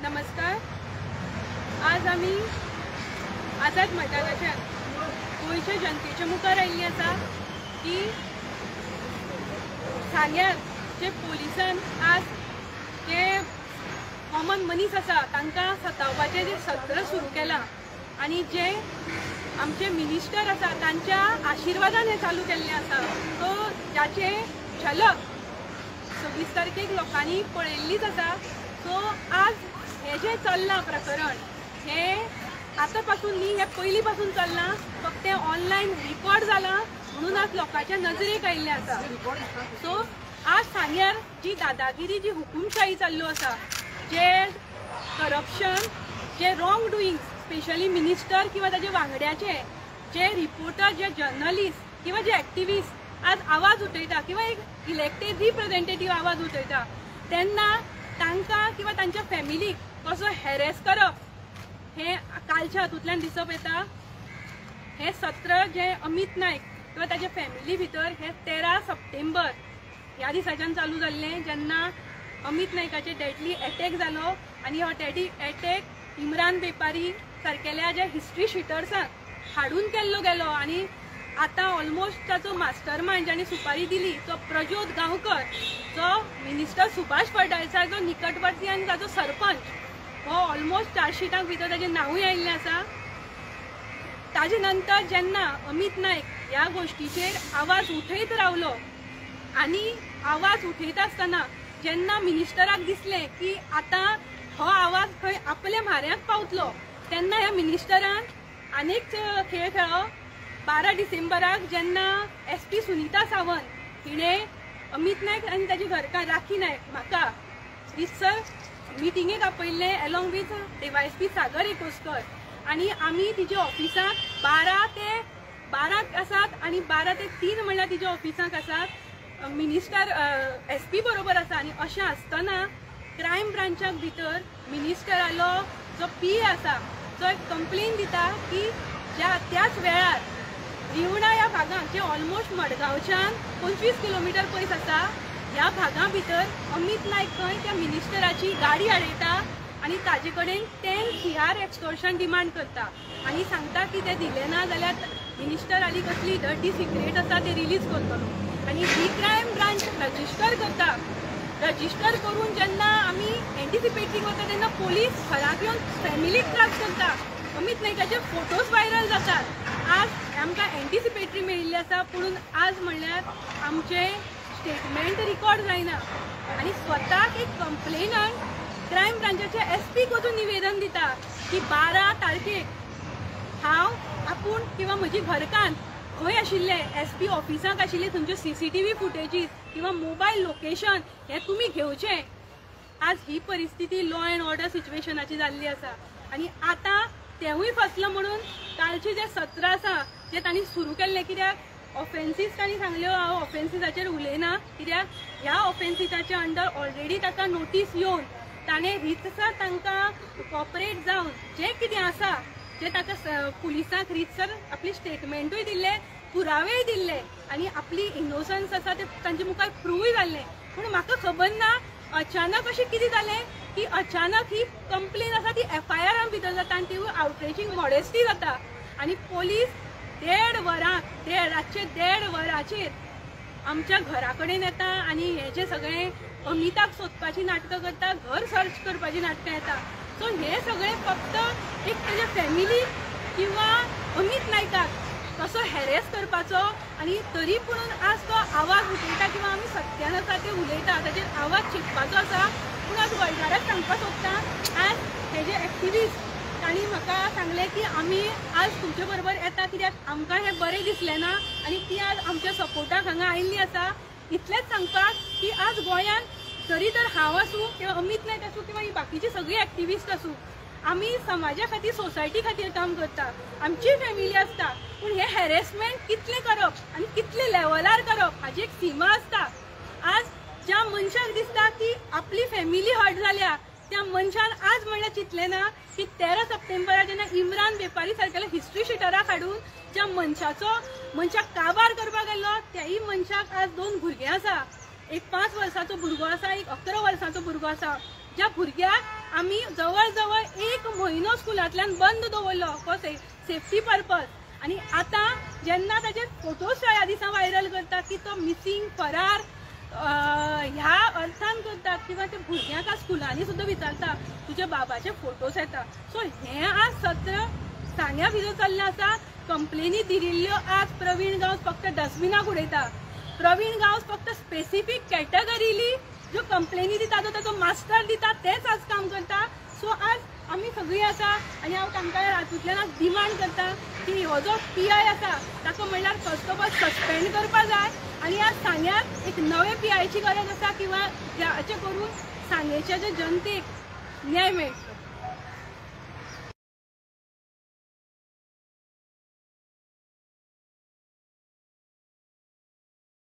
नमस्कार। आज आमी आझाद मैदानाचेर गोंयच्या जनतेच्या मुखार आयिल्ली आसा की सांग्यार जे पोलिसान आज जे कॉमन मनीस आसा तांकां सतावपाचें जे सत्र सुरू केलां आनी जे आमचे मिनिस्टर आसा तांच्या आशिर्वादान हें चालू केल्लें आसा, सो जाचे झलक 26 तारखेक लोकांनी पळयल्लीच आसा। सो आज हें जें चल्लां प्रकरण हें आतां पासून न्ही, हें पयलीं पासून चल्लां, फक्त ऑनलायन रिकॉर्ड जालां म्हणून आज लोकांच्या नजरेक आयिल्लें आसा। सो आज सांग्यार जी दादागिरी, जी हुकुमशाही चालू आसा, जे करप्शन, जे रॉंग डुईंग, स्पेशली मिनिस्टर किंवा ताजे वांगड्याचे जे रिपोर्टर, जे जर्नलिस्ट किंवा जे एक्टिविस्ट आज आवाज उठयता किंवा एक इलेक्टेड रिप्रेझेंटेटिव्ह आवाज उठयता तेन्ना तांकां किंवा तांच्या फॅमिलीक कसो हॅरेस करप हें कालच्या हातूंतल्यान दिसप येता। हें सत्र जें अमित नायक किंवा ताच्या फॅमिली भितर हें 13 सप्टेंबर ह्या दिसाच्यान चालू जाल्लें, जेन्ना अमित नायकाचे डेडली एटॅक जालो आनी हो डेडली एटॅक इम्रान बेपारी सारकेल्या ज्या हिस्ट्री शिटर्सांक हाडून केल्लो गेलो आनी आतां ऑलमोस्ट ताचो मास्टर मायंड ज्याने सुपारी दिली तो प्रज्योत गांवकर, जो मिनिस्टर सुभाष फळदेसाय जो निकटवर्ती आनी ताचो सरपंच, हो ऑलमोस्ट चार्जशीटाक भितर ताजें नांवूय आयिल्लें आसा। ताजे नंतर जेन्ना अमित नायक ह्या गोश्टीचेर आवाज उठयत रावलो आनी आवाज उठयता आसतना जेन्ना मिनिस्टराक दिसलें की आतां हो आवाज खंय आपल्या म्हाऱ्यांत पावतलो, तेन्ना ह्या मिनिस्टरान आनीक खेळ खेळ्ळो। 12 डिसेंबराक जेन्ना SP Sunita Sawant हिणें अमित नायक आनी ताजी घरकार राखी नायक म्हाका रितसर मिटिंगेक आपयल्लें along with DYSP Sagar Ekoskar आनी आमी तिच्या ऑफिसाक 12 ते 12 आसात आनी 12 ते 3 म्हणल्यार तिच्या ऑफिसाक आसात, मिनिस्टर SP बरोबर आसा। आनी अशें आसतना क्रायम ब्रांचाक भितर मिनिस्टरालो जो PA आसा जो एक कंप्लेन दिता की ज्या त्याच वेळार रिवणा ह्या भागांत जे ऑलमोस्ट मडगांवच्यान 25 किलोमिटर पयस आसा, ह्या भागां भितर अमित नायक खंय त्या मिनिस्टराची गाडी आडयता आनी ताजे कडेन 10 CR extortion demand करता आनी सांगता की ते दिले ना जाल्यार मिनिस्टराली कसली डर्टी सिक्रेट आसा ते रिलीज करतलो। आनी ही क्रायम ब्रांच रजिस्टर करता। रजिस्टर करून जेन्ना आमी एंटिसिपेटरी करता तेन्ना पोलीस घराक येवन फॅमिलीक त्रास करता, अमित नायकाचे फोटोज व्हायरल जातात। आज आमकां एंटिसिपेटरी मेळिल्ली आसा, पूण आज म्हणल्यार आमचे स्टेटमेंट रिकॉर्ड जायना आनी स्वताक एक कंप्लेनंट क्रायम ब्रांचाच्या SP वचून निवेदन दिता की 12 तारखेक हांव आपूण किंवा म्हजी घरकान्न खंय आशिल्ले, SP ऑफिसाक आशिल्ले, तुमच्यो CCTV फुटेजीस किंवा मोबायल लोकेशन हें तुमी घेवचें। आज ही परिस्थिती लॉ एंड ऑर्डर सिच्युएशनाची जाल्ली आसा आनी आतां तेवूय फसलो म्हणून कालचें जें सत्र आसा जें तांणी सुरू केल्लें, कित्याक ऑफेन्सीस तांणी सांगल्यो, हांव ऑफेन्सीसाचेर उलयना कित्याक ह्या ऑफेन्सीसाच्या अंडर ऑलरेडी ताका नोटीस येवन ताणें रितसर तांकां कॉपरेट जावन जें कितें आसा जें ताका पुलिसांक रितसर आपली स्टेटमेंटूय दिल्ले, पुरावेय दिल्ले आनी आपली इनोसन्स आसा ते तांचे मुखार प्रुवूय जाल्लें। पूण म्हाका खबर ना अचानक अशें कितें जालें की अचानक ही कंप्लेन आसा ती FIR भितर जाता आनी तिवूय आउटरेजींग मॉडेस्टी जाता आनी पोलीस 1.5 वरांक, रातचे 1.5 वरांचेर आमच्या घरा कडेन येता आनी हें जें सगळें अमिताक सोदपाची नाटकां करता, घर सर्च करपाची नाटकां येता। सो हें सगळें फक्त एक ताच्या फॅमिलीक किंवा अमित नायकाक कसो हॅरेस करपाचो आनी तरी पुणून आज तो आवाज उठयता किंवा आमी सत्यान आसा ते उलयता ताचेर आवाज चिपपाचो आसा। पूण आज गोंयकाराक सांगपाक सोदता, आज हे जे एक्टिविस्ट तांणी म्हाका सांगलें की आमी आज तुमचे बरोबर येता कित्याक आमकां हें बरें दिसलें ना आनी ती आज आमच्या सपोर्टाक हांगा आयिल्ली आसा। इतलेंच सांगपाक की आज गोंयांत तरी तर हांव आसूं किंवा अमित नायक आसूं किंवा ही बाकीची सगळी एक्टिविस्ट आसूं, आमी समाजा खातीर, सोसायटी खातीर काम करता, आमची फॅमिली आसता, पूण हें हॅरेसमेंट कितलें करप आनी कितले लेवलार करप हाजी एक सीमा आसता। आज ज्या मनशाक दिसता की आपली फॅमिली हर्ट जाल्या त्या मनशान आज म्हणल्यार चिंतलें ना की 13 सप्टेंबराक जेन्ना इम्रान बेपारी सारकेल्या हिस्ट्री शिटराक हाडून ज्या मनशाचो मनशाक काबार करपाक गेल्लो त्याही मनशाक आज 2 भुरगीं आसा, एक 5 वर्साचो भुरगो आसा, एक 11 वर्साचो भुरगो आसा। ज्या भुरग्याक आमी जवळ जवळ 1 म्हयनो स्कुलांतल्यान बंद दवरलो फॉर सेफ्टी पर्पज. आनी आतां जेन्ना ताजे फोटोज ह्या दिसा व्हायरल करता की तो मिसिंग फरार ह्या अर्थान करतात किंवा ते भुरग्यांक आज स्कुलांनी सुद्दां विचारता तुज्या बाबाचे फोटोज येता. सो हें आज सत्र सांग्या भितर चल्लें आसा. कंप्लेनी दिल्ल्यो आज प्रवीण गांवस फक्त डस्टबिनाक उडयता. प्रवीण गांवस फक्त स्पेसिफीक कॅटेगरीली ज्यो कंप्लेनी दिता तो ताचो मास्टर दिता तेच आज काम करता. सो आज आमी सगळीं आसा आनी हांव तांकां हातूंतल्यान आज डिमांड करता की हो जो पीआय आसा ताका म्हणल्यार फर्स्ट ऑफ ऑल सस्पेंड करपा जाय आनी आज सांग्याक एक नवे पीआयची गरज आसा किंवा जाचे करून सांगेच्या जे जनतेक न्याय मेळटलो.